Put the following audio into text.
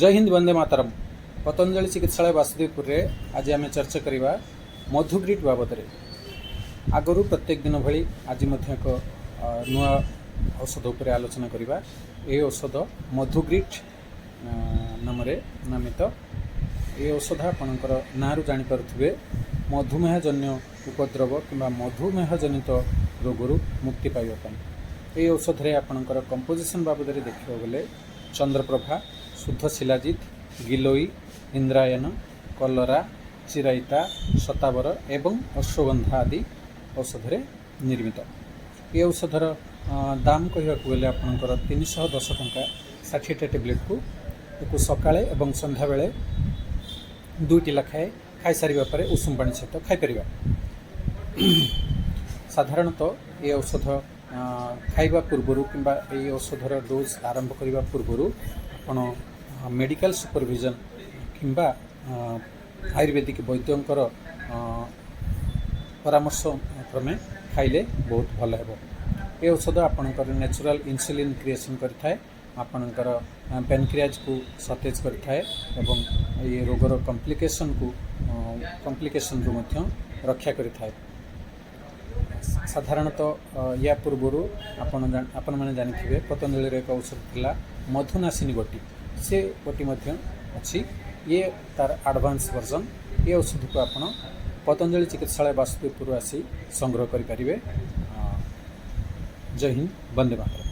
ଜୟ ହିନ୍ଦ, ବନ୍ଦେ ମାତରମ୍। ପତଞ୍ଜଳି ଚିକିତ୍ସାଳୟ ବାସୁଦେବପୁରରେ ଆଜି ଆମେ ଚର୍ଚ୍ଚା କରିବା ମଧୁଗ୍ରିଟ୍ ବାବଦରେ। ଆଗରୁ ପ୍ରତ୍ୟେକ ଦିନ ଭଳି ଆଜି ମଧ୍ୟ ଏକ ନୂଆ ଔଷଧ ଉପରେ ଆଲୋଚନା କରିବା। ଏହି ଔଷଧ ମଧୁଗ୍ରିଟ୍ ନାମରେ ନାମିତ। ଏହି ଔଷଧ ଆପଣଙ୍କର ନାଁରୁ ଜାଣିପାରୁଥିବେ, ମଧୁମେହ ଜନ୍ୟ ଉପଦ୍ରବ କିମ୍ବା ମଧୁମେହ ଜନିତ ରୋଗରୁ ମୁକ୍ତି ପାଇବା ପାଇଁ। ଏହି ଔଷଧରେ ଆପଣଙ୍କର କମ୍ପୋଜିସନ୍ ବାବଦରେ ଦେଖିବାକୁ ଗଲେ ଚନ୍ଦ୍ରପ୍ରଭା, ଶୁଦ୍ଧ ଶିଲାଜିତ, ଗିଲୋଇ, ଇନ୍ଦ୍ରାୟନ, କଲରା, ଚିରାଇତା, ଶତାବର ଏବଂ ଅଶ୍ୱଗନ୍ଧା ଆଦି ଔଷଧରେ ନିର୍ମିତ। ଏ ଔଷଧର ଦାମ କହିବାକୁ ଗଲେ ଆପଣଙ୍କର 310 ଟଙ୍କା 60ଟା ଟ୍ୟାବଲେଟ୍କୁ। ଏକୁ ସକାଳେ ଏବଂ ସନ୍ଧ୍ୟାବେଳେ ଦୁଇଟି ଲେଖାଏଁ ଖାଇସାରିବା ପରେ ଉଷୁମ ପାଣି ସହିତ ଖାଇପାରିବା। ସାଧାରଣତଃ ଏ ଔଷଧ ଖାଇବା ପୂର୍ବରୁ କିମ୍ବା ଏହି ଔଷଧର ଡୋଜ୍ ଆରମ୍ଭ କରିବା ପୂର୍ବରୁ ଆପଣ ମେଡ଼ିକାଲ ସୁପରଭିଜନ କିମ୍ବା ଆୟୁର୍ବେଦିକ ବୈଦ୍ୟଙ୍କର ପରାମର୍ଶ କ୍ରମେ ଖାଇଲେ ବହୁତ ଭଲ ହେବ। ଏ ଔଷଧ ଆପଣଙ୍କର ନ୍ୟାଚୁରାଲ ଇନ୍ସୁଲିନ୍ କ୍ରିଏସନ୍ କରିଥାଏ, ଆପଣଙ୍କର ପେନକ୍ରିଆଜକୁ ସତେଜ କରିଥାଏ ଏବଂ ଏହି ରୋଗର କମ୍ପ୍ଲିକେସନ୍ରୁ ମଧ୍ୟ ରକ୍ଷା କରିଥାଏ। ସାଧାରଣତଃ ୟା ପୂର୍ବରୁ ଆପଣମାନେ ଜାଣିଥିବେ, ପତଞ୍ଜଳିର ଏକ ଔଷଧ ଥିଲା ମଧୁନାଶିନୀ ବଟି। ସେ ବଟି ମଧ୍ୟ ଅଛି। ଇଏ ତାର ଆଡ଼ଭାନ୍ସ ଭର୍ଜନ୍। ଏ ଔଷଧକୁ ଆପଣ ପତଞ୍ଜଳି ଚିକିତ୍ସାଳୟ ବାସୁଦେବପୁର ଆସି ସଂଗ୍ରହ କରିପାରିବେ। ଜୟ ହିନ୍ଦ, ବନ୍ଦେ ମାତରମ୍।